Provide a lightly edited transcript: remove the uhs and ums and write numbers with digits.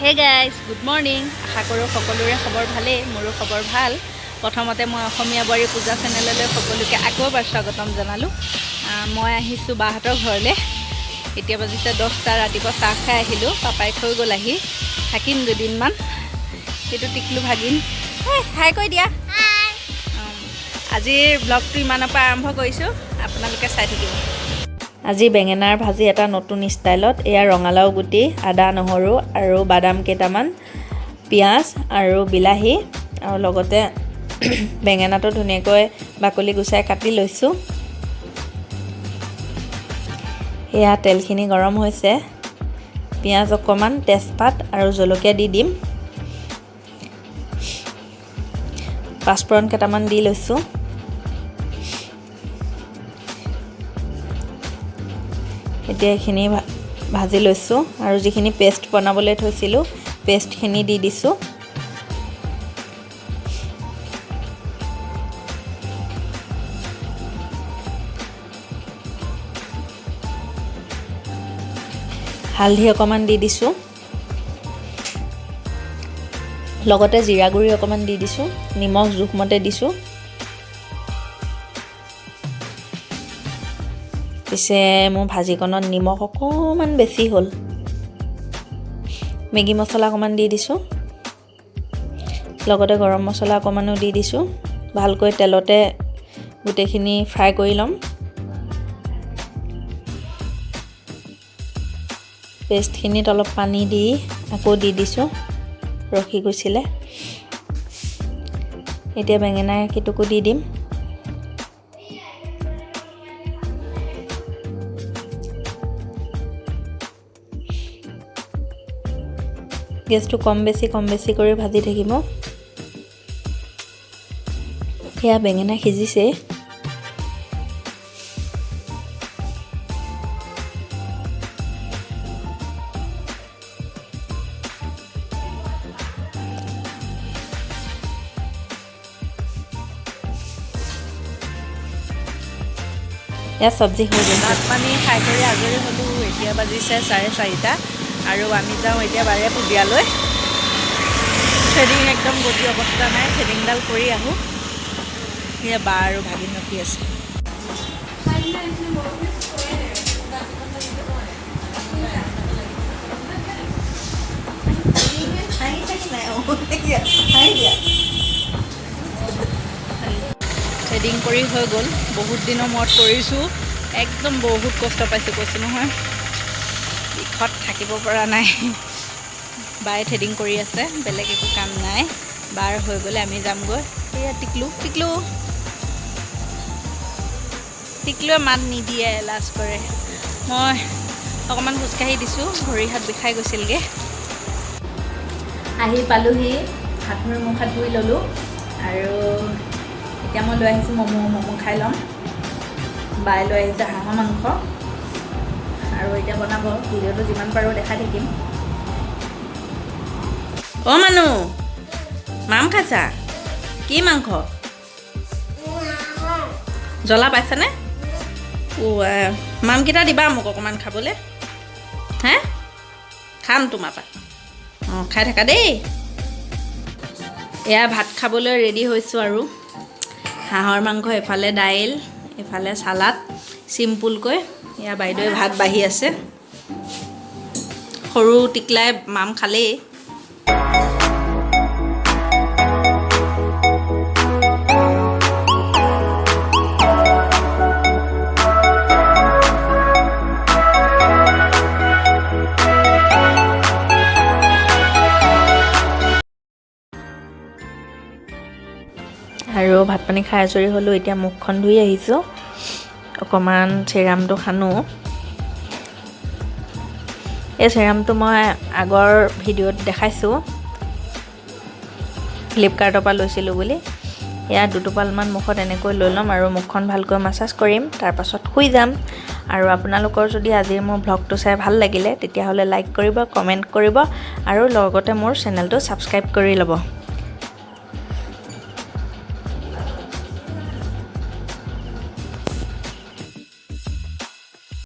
Hey guys, good morning. আশা কৰোঁ সকলোৰে খবৰ ভালেই। মোৰো খবৰ ভাল। প্ৰথমতে মই অসমীয়া বোৱাৰী পূজা চেনেললৈ সকলোকে আকৌ এবাৰ স্বাগতম জনালোঁ। মই আহিছোঁ বাহঁতৰ ঘৰলৈ। এতিয়া বাজিছে 10টা। ৰাতিপুৱা চাহ খাই আহিলোঁ। পাপাই থৈ গ'ল আহি। থাকিম দুদিনমান। এইটো টিকলু ভাগিন। হাই কৈ দিয়া। আজিৰ ব্লগটো ইমানৰ পৰা আৰম্ভ কৰিছোঁ, আপোনালোকে চাই থাকিব। আজি বেঙেনাৰ ভাজি এটা নতুন ষ্টাইলত। এয়া ৰঙালাও গুটি, আদা, নহৰু আৰু বাদাম কেইটামান, পিঁয়াজ আৰু বিলাহী আৰু লগতে বেঙেনাটো ধুনীয়াকৈ বাকলি গুচাই কাটি লৈছোঁ। এয়া তেলখিনি গৰম হৈছে। পিঁয়াজ অকণমান, তেজপাত আৰু জলকীয়া দি দিম। পাঁচফোৰণ কেইটামান দি লৈছোঁ। এতিয়া এইখিনি ভাজি লৈছোঁ আৰু যিখিনি পেষ্ট বনাবলৈ থৈছিলোঁ, পেষ্টখিনি দি দিছোঁ। হালধি অকণমান দি দিছোঁ, লগতে জিৰা গুড়ি অকণমান দি দিছোঁ। নিমখ জোখমতে দিছোঁ। পিছে মোৰ ভাজিকণত নিমখ অকণমান বেছি হ'ল। মেগী মছলা অকণমান দি দিছোঁ, লগতে গৰম মছলা অকণমানো দি দিছোঁ। ভালকৈ তেলতে গোটেইখিনি ফ্ৰাই কৰি ল'ম। পেষ্টখিনিত অলপ পানী দি আকৌ দি দিছোঁ, ৰখি গৈছিলে। এতিয়া বেঙেনা কেইটুকো দি দিম। গেছটো কম বেছি কম বেছি কৰি ভাজি থাকিব। সেয়া বেঙেনা সিজিছে। এয়া চব্জি হৈ গৈছে। ভাত পানী খাই কৰি আজৰি হ'লোঁ। এতিয়া বাজিছে 4:30 আৰু আমি যাওঁ এতিয়া বাৰে পুদিয়ালৈ। থ্ৰেডিং একদম গতি অৱস্থা নাই, থ্ৰেডিংডাল কৰি আহোঁ। সেয়া বা আৰু ভাগিন ৰখি আছে। থ্ৰেডিং কৰি হৈ গ'ল। বহুত দিনৰ মূৰত কৰিছোঁ, একদম বহুত কষ্ট পাইছোঁ, কৈছোঁ নহয়, বিষত থাকিব পৰা নাই। বায়ে থ্ৰেডিং কৰি আছে, বেলেগ একো কাম নাই। বাৰ হৈ গ'লে আমি যামগৈ। এয়া টিকলু, টিকলু, টিকলুৱে মাত নিদিয়ে, লাজ কৰে। মই অকণমান খোজকাঢ়ি দিছোঁ, ভৰি হাত বিষাই গৈছিলগৈ। আহি পালোহি, হাত ভৰি মুখ হাত ধুই ল'লোঁ আৰু এতিয়া মই লৈ আহিছোঁ ম'ম'। ম'ম' খাই ল'ম। বায়ে লৈ আহিছে হাঁহৰ মাংস আৰু এতিয়া বনাব। ভিডিঅ'টো যিমান পাৰোঁ দেখাই থাকিম। অ' মানুহ, মাম খাইছা? কি মাংস? জ্বলা পাইছানে? অ' মামকেইটা দিবা মোক অকণমান খাবলৈ। হে, খাম তোমাৰ পৰা। অঁ, খাই থাকা দেই। এয়া ভাত খাবলৈ ৰেডি হৈছোঁ আৰু হাঁহৰ মাংস, এফালে দাইল, এফালে চালাড, চিম্পুলকৈ। এয়া বাইদেৱে ভাত বাঢ়ি আছে। সৰু টিকলাই মাম খালেই। আৰু ভাত পানী খাই আজৰি হ'লোঁ। এতিয়া মুখখন ধুই আহিছোঁ, অকণমান চিৰামটো সানো। এই চিৰামটো মই আগৰ ভিডিঅ'ত দেখাইছোঁ, ফ্লিপকাৰ্টৰ পৰা লৈছিলোঁ বুলি। এয়া দুটোপালমান মুখত এনেকৈ লৈ ল'ম আৰু মুখখন ভালকৈ মাছাজ কৰিম, তাৰপাছত শুই যাম। আৰু আপোনালোকৰ যদি আজিৰ মোৰ ভ্লগটো চাই ভাল লাগিলে, তেতিয়াহ'লে লাইক কৰিব, কমেণ্ট কৰিব আৰু লগতে মোৰ চেনেলটো ছাবস্ক্ৰাইব কৰি ল'ব।